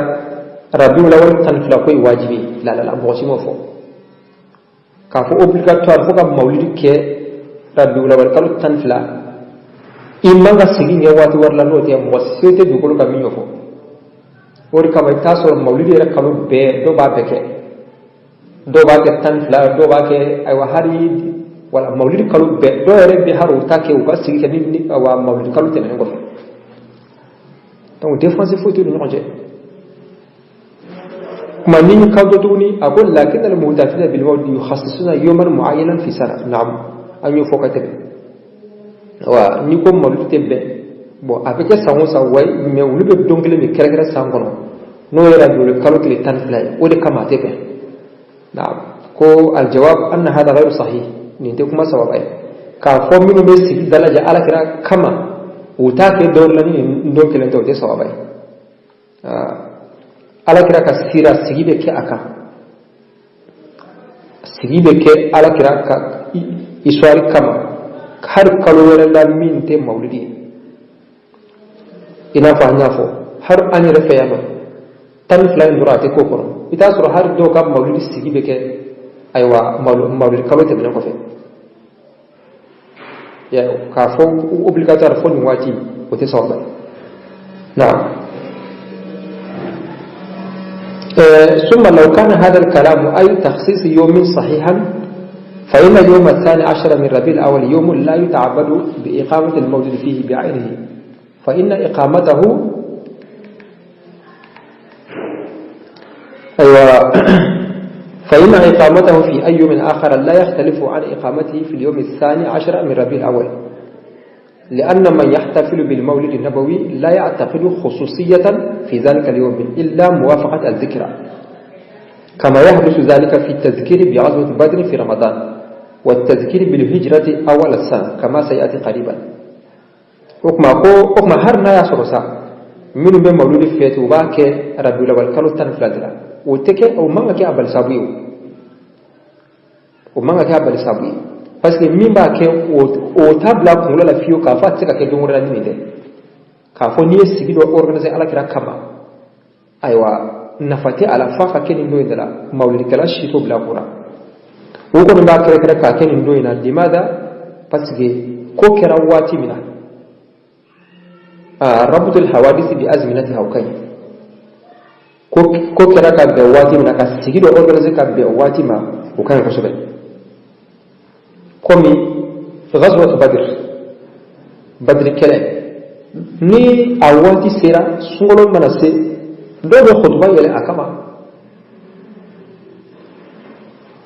S1: rabiul awal 12 ko ye wajibi ye. La la la, mɔgɔ si m'o fɔ k'a fɔ obligatoire fo ka mawulidi kɛ rabiul awal kalo 12, i man ka segin kɛ waati wɛrɛ la n'o tɛ. Mɔgɔ si tɛ dugukolo kan min y'o fɔ. O de kama i bɛ taa sɔrɔ mawulidi yɛrɛ kalo bɛɛ, dɔw b'a bɛɛ kɛ, dɔw b'a kɛ 12, dɔw b'a kɛ, ayiwa, hali wala mawulidi kalo bɛɛ, dɔw yɛrɛ bɛ hali u ta kɛ u ka sigi kɛ ni ayiwa mawulidi kalo tɛmɛnen kɔfɛ. Donc différence foyi t'u ni ɲɔgɔn cɛ. Kuma ni kan dɔ tuguni, a ko lakin al muhtafilina bil mawlid yukhassisuna yawman muayyanan fi sana. Naam, an y'o fɔ ka tɛmɛ. Wa n'i ko mawulidi tɛ bɛn, bon, a bɛ kɛ san o san wayi, mais olu bɛ don kelen de kɛrɛnkɛrɛn san kɔnɔ, n'o ye rabiul kalo tile 12 ye, o de kama a tɛ bɛn. Naam, ko aljawab anna hada ghayru sahih, nin tɛ kuma sababa ye k'a fɔ minnu bɛ sigi dalajɛ Alakira kama u t'a kɛ dɔwɛrɛ la ni nin don kelen tɛ, o tɛ sababa ye. Alakira ka sira sigi bɛ kɛ a kan, sigi bɛ kɛ Alakira ka histoire kama hali kalo wɛrɛ la min tɛ mawulidi ye. I n'a fɔ an y'a fɔ, hali an yɛrɛ fɛ yan nɔ, 12 in dɔrɔn a tɛ k'o kɔnɔ. I t'a sɔrɔ hali dɔw ka mawulidi sigi bɛ kɛ, ayiwa, mawulidi kalo tɛmɛnen kɔfɛ, k'a fɔ obligatoire fo nin waati, o tɛ sababa ye. Naam. ثم لو كان هذا الكلام أي تخصيص يوم صحيحا، فإن يوم 12 من ربيع الأول يوم لا يتعبد بإقامة المولد فيه بعينه، فإن إقامته، أيوة، فإن إقامته في أي يوم آخر لا يختلف عن إقامته في اليوم 12 من ربيع الأول، لأن من يحتفل بالمولد النبوي لا يعتقد خصوصية في ذلك اليوم إلا موافقة الذكرى، كما يحدث ذلك في التذكير بغزوة بدر في رمضان والتذكير بالهجرة أول السنة كما سيأتي قريبا. O tuma ko o tuma hali n'a y'a sɔrɔ sa minnu bɛ mawuludi fêter, u b'a kɛ rabiul awal kalo 12 de la, o tɛ kɛ, o man ka kɛ a bali sabu ye, o man ka kɛ a bali sabu ye, parce que min b'a kɛ, o t'a bila kunkolo la fiyewu k'a fɔ a tɛ se ka kɛ don wɛrɛ la ni nin tɛ. K'a fɔ n'i ye sigi dɔ organiser Alakira kama, ayiwa, nafa tɛ a la f'a ka kɛ nin don in de la, mawulidikɛla si t'o bila kunna. O kɔni b'a kɛrɛkɛrɛ k'a kɛ nin don in na. Limada? Parce que ko kɛra waati min na, rabtul hawadisi bi azminatiha, o ka ɲi. Ko kɛra ka bɛn waati min na, ka sigi dɔ organiser ka bɛn waati ma, o ka ɲi kosɛbɛ. Komi ghazwat Badr, Badri kɛlɛ, ni a waati sera, sunkalo mana se, dɔw bɛ khutuba yɛlɛ a kama.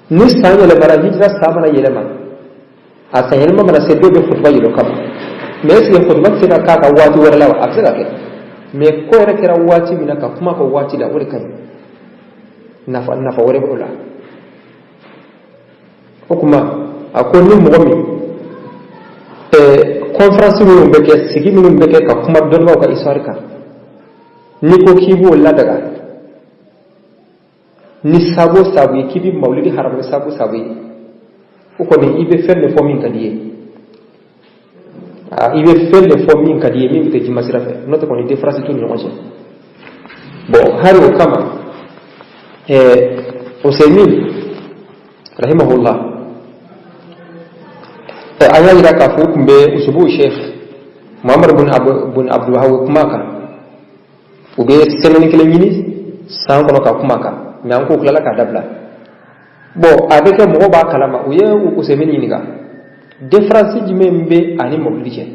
S1: Ni san yɛlɛmara, hijira san mana yɛlɛma, a san yɛlɛma mana se, dɔw bɛ khutuba yɛlɛ o kama. Mais est ce que khutuba tɛ se ka k'a kan waati wɛrɛ la wa? A bɛ se ka kɛ, mais ko yɛrɛ kɛra waati min na, ka kuma kɛ waati la, o de ka ɲi. Nafa wɛrɛ b'o la. O tuma a ko ni mɔgɔ min conférence minnu bɛ kɛ, sigi minnu bɛ kɛ ka kuma dɔnnibaaw ka histoire kan, n'i ko k'i b'o ladaga ni sabu o sabu ye, k'i bɛ mawulidi haramu ni sabu o sabu ye, o kɔni i bɛ fɛn de fɔ min ka di i ye. I bɛ fɛn de fɔ min ka di i ye, min bɛ kɛ jima sira fɛ. N'o tɛ kɔni, différence t'u ni ɲɔgɔn cɛ. Bon, hali o kama, Usaymin rahimahullah, an y'a jira k'a fɔ u tun bɛ usubu Sheikh Muhammad bun Abdul Wahab kuma kan, u bɛ semaine kelen ɲini san kɔnɔ ka kuma kan, mais an k'o tilala k'a dabila. Bon, a bɛ kɛ mɔgɔw b'a kalama. U ye Usaymin ɲininka, différence jumɛn bɛ ani mawulidi cɛ?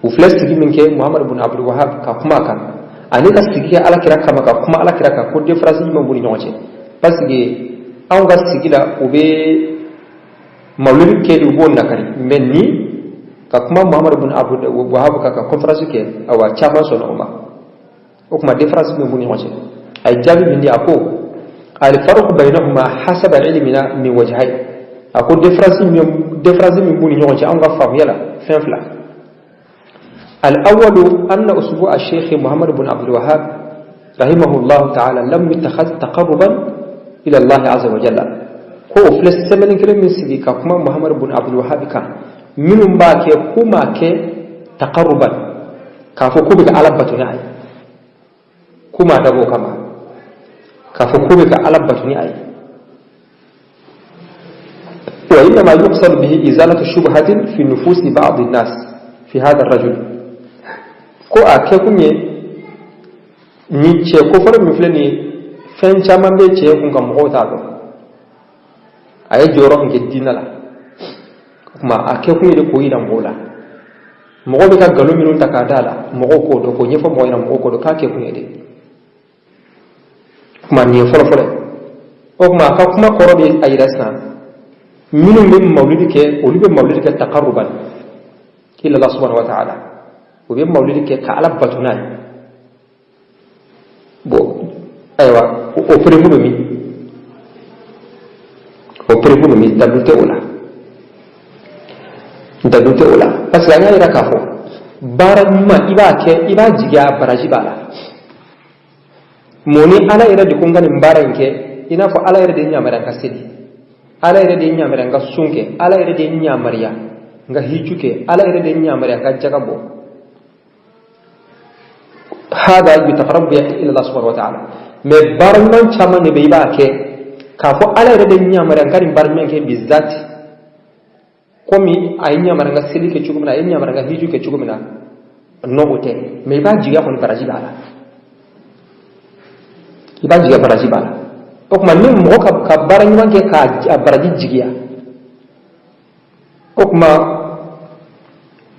S1: U filɛ sigi min kɛ Muhammad bun Abdul Wahab ka kuma kan, ani ka sigi kɛ Alakira kama ka kuma Alakira kan, ko différence jumɛn b'u ni ɲɔgɔn cɛ? Parce que anw ka sigi la, u bɛ mawulidi kɛ, u b'o nakari, mais ni ka kuma Muhammad bun Abdul Wahab kan ka conférence kɛ, awa, caman sɔnna o ma. O tuma différence min b'u ni ɲɔgɔn cɛ, a ye jaabi min di, a ko alfarqu baynahuma hasaba ilmina min wajhayn. A ko différence min b'u ni ɲɔgɔn cɛ, anw ka faamuya la, fɛn fila. الأول أن أسبوع الشيخ محمد بن عبد الوهاب رحمه الله تعالى لم يتخذ تقربا إلى الله عز وجل. Ko o filɛ semaine kelen min sigi ka kuma Muhammad bun Abdul Wahab kan, minnu b'a kɛ, k'u m'a kɛ taqarruban, k'a fɔ k'u bɛ ka Ala bato ni a ye, k'u m'a dabɔ o kama k'a fɔ k'u bɛ ka Ala bato ni a ye. Wa innama yuqsad bihi izalatu shubhatin fi nufusi ba'd an-nas fi hadha ar-rajul. Ko a kɛkun ye ni cɛ kofɔlen min filɛ nin ye, fɛn caman bɛ cɛ kun ka mɔgɔw t'a dɔn a ye jɔyɔrɔ min kɛ diinɛ la. O tuma a kɛkun ye de k'o yira mɔgɔw la, mɔgɔw bɛ ka nkalon minnu ta k'a da la, mɔgɔw k'o dɔn, k'o ɲɛfɔ mɔgɔw ɲɛna, mɔgɔw k'o dɔn k'a kɛkun ye de. O tuma nin ye fɔlɔfɔlɔ ye. O tuma a ka kuma kɔrɔ bɛ a yira sisan, minnu bɛ mawulidi kɛ, olu bɛ mawulidi kɛ taqarruban ila Allah subhanahu wa ta'ala, u bɛ mawulidi kɛ ka Ala bato n'a ye. Bon, ayiwa, o preuve bɛ min? O preuve bɛ min? Dalilu tɛ o la, dalilu tɛ o la, parce que an y'a yira k'a fɔ baara ɲuman, i b'a kɛ, i b'a jigiya baraji b'a la. Mun ni Ala yɛrɛ de ko n ka nin baara in kɛ, i n'a fɔ Ala yɛrɛ de ye n yamaruya n ka seli, Ala yɛrɛ de ye n yamaruya n ka sun kɛ, Ala yɛrɛ de ye n yamaruya n ka hiju kɛ, Ala yɛrɛ de ye n yamaruya n ka jaga bɔ. Hada yutaqarrabu bihi ila Allah subhanahu wa ta'ala. Mais baara ɲuman caman de bɛ, i b'a kɛ k'a fɔ Ala yɛrɛ de ye n yamaruya n ka nin baara ɲuman kɛ bizati, komi a ye n yamaruya n ka seli kɛ cogo min na, a ye n yamaruya n ka hiju kɛ cogo min na. Non, o tɛ. Mais i b'a jigiya kɔni, baraji b'a la, i b'a jigiya baraji b'a la. O tuma ni mɔgɔ ka baara ɲuman kɛ k'a baraji jigiya, o tuma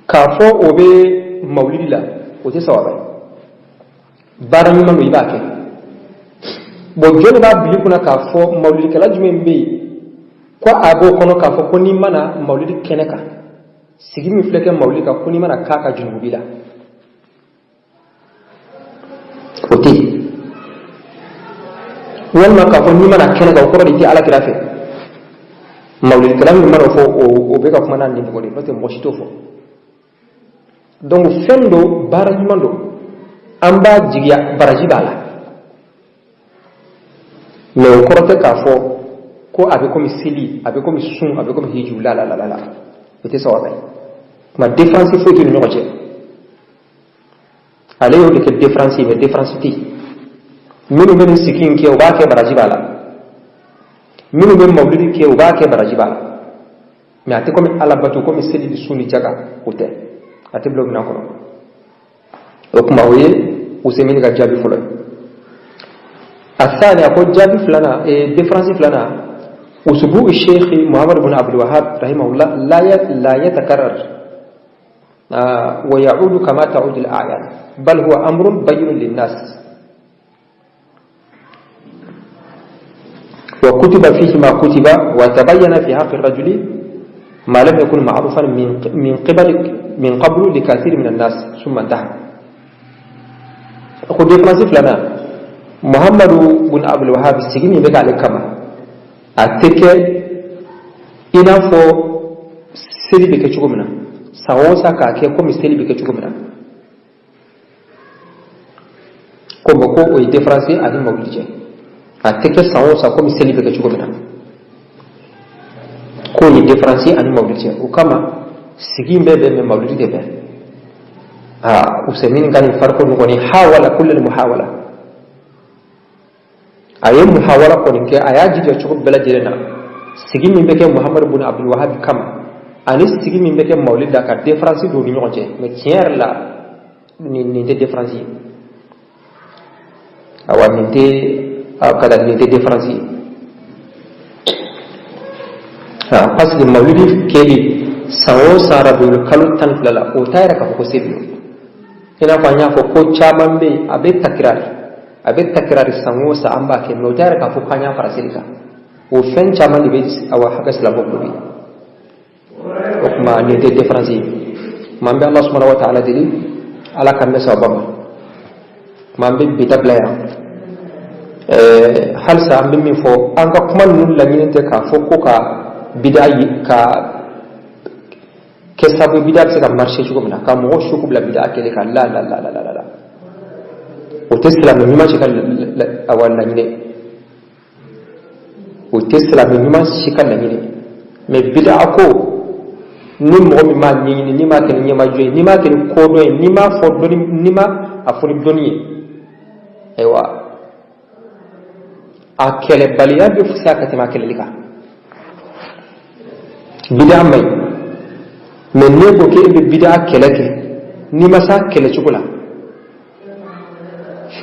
S1: k'a fɔ o bɛ mawulidi la, o tɛ sawaba ye. Baara ɲuman don, i b'a kɛ. Bon, jɔn de b'a bila i kunna k'a fɔ mawulidikɛla jumɛn bɛ yen ko a b'o kɔnɔ k'a fɔ ko n'i mana mawulidi kɛnɛ kan, sigi min filɛ kɛ mawulidi kan, ko n'i mana k'a ka junubu b'i la? O tɛ yen. Walima k'a fɔ n'i mana kɛnɛ kan, o kɔrɔ de i tɛ Ala kira fɛ. Mawulidikɛla min mana o fɔ, o bɛ ka kuma n'a nin de ye, n'o tɛ mɔgɔ si t'o fɔ. Donc fɛn don, baara ɲuman don, an b'a jigiya baraji b'a la, mais o kɔrɔ tɛ k'a fɔ ko a bɛ komi seli, a bɛ komi sun, a bɛ komi hiju. La la la la, o tɛ sawaba ye. Tuma différence foyi t'u ni ɲɔgɔn cɛ. Ale y'o de kɛ différence ye, mais différence tɛ yen. Minnu bɛ nin sigi in kɛ, u b'a kɛ baraji b'a la. Minnu bɛ mawulidi kɛ, u b'a kɛ baraji b'a la, mais a tɛ komi Ala bato, komi seli ni sun ni jaga, o tɛ, a tɛ bila o minɛn kɔnɔ. O tuma o ye Usemini ka jaabi fɔlɔ ye. Asani, a ko jaabi filanan, différence filanan, أسبوع الشيخ محمد بن عبد الوهاب رحمه الله لا يتكرر ويعود كما تعود الأعياد، بل هو أمر بين للناس. وكتب فيه ما كتب وتبين في حق الرجل ما لم يكن معروفا من قبل لكثير من الناس ثم انتهى. أخذ différence لنا محمد بن عبد الوهاب السجين بقى على كما أتكى إنا فو سيري بكتشوكمنا سawonsa k'a kɛ komi seli bɛ kɛ cogo min na ko bon ko o ye différence ani mawulidi cɛ a tɛ kɛ san o san komi seli bɛ kɛ cogo min na k'o ye différence ani mawulidi cɛ o kama sigi bɛɛ bɛ mɛ mawulidi tɛ bɛn aa Usaimin ka nin fariko nin kɔni hawala kullal muhawala a ye muhawala kɔni kɛ a y'a jija cogo bɛɛ lajɛlen na sigi min bɛ kɛ Muhammad bun Abdul Wahab kama ani sigi min bɛ kɛ mawulidi la ka différence don u ni ɲɔgɔn cɛ mais tiɲɛ yɛrɛ la nin tɛ différence ye awa nin tɛ kada nin tɛ différence ye parce que mawulidi kɛli san o san rabiul kalo 12 la o t'a yɛrɛ k'a fɔ ko seli don i n'a fɔ an y'a fɔ ko caman bɛ yen a bɛ takirari a bɛ takirari san o san an b'a kɛ mais o t'a yɛrɛ k'a fɔ k'an y'a fara seli kan o fɛn caman de bɛ awa hakɛ silamɛw bolo bi o tuma nin tɛ différence ye tuma an bɛ Ala subhanahu wa ta'ala deli Ala k'an bɛn sababa ma tuma an bɛ bi ta bila yan halisa an bɛ min fɔ an ka kuma ninnu laɲini tɛ k'a fɔ ko ka bida ka kɛ sababu ye bida bɛ se ka marcher cogo min na ka mɔgɔw su bila bida kɛlɛ kan la la la la la la o tɛ silamɛ ɲuman si ka awa laɲini o tɛ silamɛ ɲuman si ka laɲini mais bida ko ni mɔgɔ min m'a ɲɛɲini n'i m'a kɛ ni ɲɛmajɔ ye n'i m'a kɛ ni kodɔn ye n'i m'a fɔ dɔnni n'i m'a a fɔ ni dɔnni ye ayiwa a kɛlɛbaliya bɛ fisaya ka tɛmɛ a kɛlɛli kan bida man ɲi mais n'e ko k'e bɛ bida kɛlɛ kɛ n'i ma s'a kɛlɛcogo la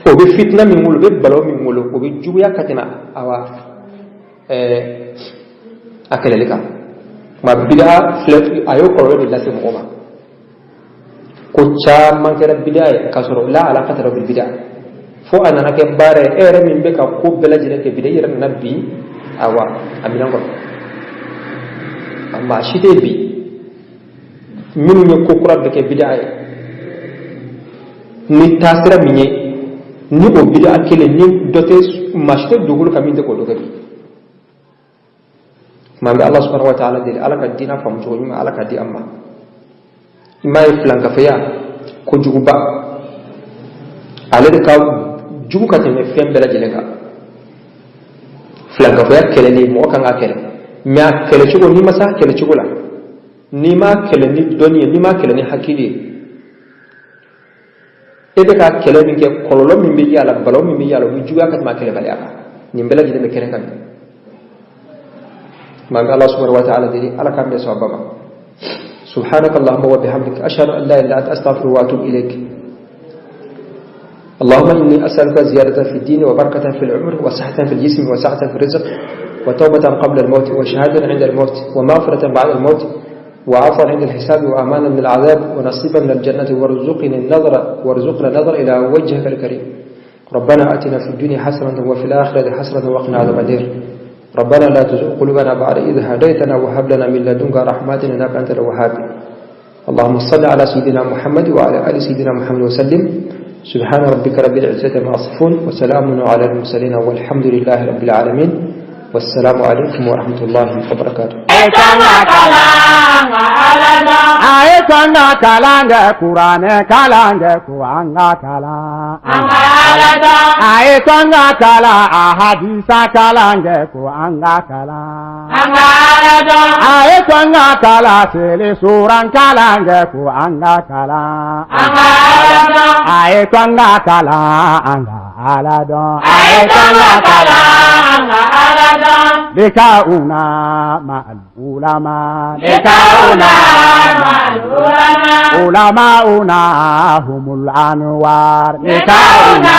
S1: o bɛ fitina min wolo o bɛ balawu min wolo o bɛ juguya ka tɛmɛ awa a kɛlɛli kan nka bida filɛ a y'o kɔlɔlɔ de lase mɔgɔ ma ko caman kɛra bida ye k'a sɔrɔ la alaqata lahu bil bida fo a nana kɛ baara ye e yɛrɛ min bɛ ka ko bɛɛ lajɛlen kɛ bida i yɛrɛ nana bi awa a minɛn kɔnɔ maa si tɛ bi minnu ye ko kura bɛɛ kɛ bida ye ni taasira min ye ni o bida kelen ni dɔ tɛ maa si tɛ dugukolo kan min tɛ k'o dɔ kɛ bi tuma bɛ Ala subhanahu wa ta'ala deli Ala ka diinɛ faamu cogo ɲuman Ala ka di an ma i m'a ye filankafeya kojuguba ale de ka jugu ka tɛmɛ fɛn bɛɛ lajɛlen kan filankafoya kɛlɛli mɔgɔ kan ka kɛlɛ mais a kɛlɛcogo n'i ma s'a kɛlɛcogo la n'i m'a kɛlɛ ni dɔnni ye n'i m'a kɛlɛ ni hakili ye e bɛ ka kɛlɛ min kɛ kɔlɔlɔ min bɛ y'a la balawu min bɛ y'a la o bɛ juguya ka tɛmɛ a kɛlɛbaliya kan nin bɛɛ lajɛlen bɛ kɛnɛ kan bi maa bɛ Ala subhanahu wa ta'ala deli Ala k'an bɛn sawaba ma سبحانك اللهم وبحمدك أشهد أن لا إله إلا أنت أستغفرك وأتوب إليك اللهم إني أسألك زيادة في الدين وبركة في العمر وصحة في الجسم وسعة في الرزق وتوبة قبل الموت وشهادة عند الموت ومغفرة بعد الموت وعفوا عند الحساب وأمانا من العذاب ونصيبا من الجنة وارزقنا النظر وارزقنا النظر إلى وجهك الكريم ربنا آتنا في الدنيا حسنة وفي الآخرة حسنة وقنا عذاب النار ربنا لا تزغ قلوبنا بعد إذ هديتنا وهب لنا من لدنك رحمة إنك أنت الوهاب اللهم صل على سيدنا محمد وعلى آل سيدنا محمد وسلم سبحان ربك رب العزة عما يصفون وسلام على المرسلين والحمد لله رب العالمين والسلام عليكم ورحمة الله وبركاته.
S2: لكاؤنا مع العلماء لكاؤنا مع العلماء علماؤنا هم الأنوار لكاؤنا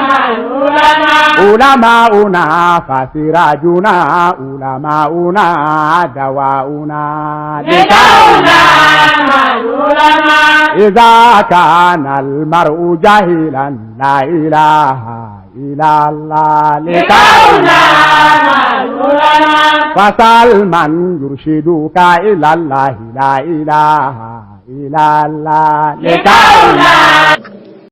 S2: مع العلماء. العلماء علماؤنا فسراجنا علماؤنا دواؤنا
S3: لقاؤنا مع العلماء
S2: إذا كان المرء جاهلا لا إله إلا الله
S3: لقاؤنا مع العلماء
S2: فسأل من يرشدك إلى الله لا إله إلا الله
S3: لقاؤنا.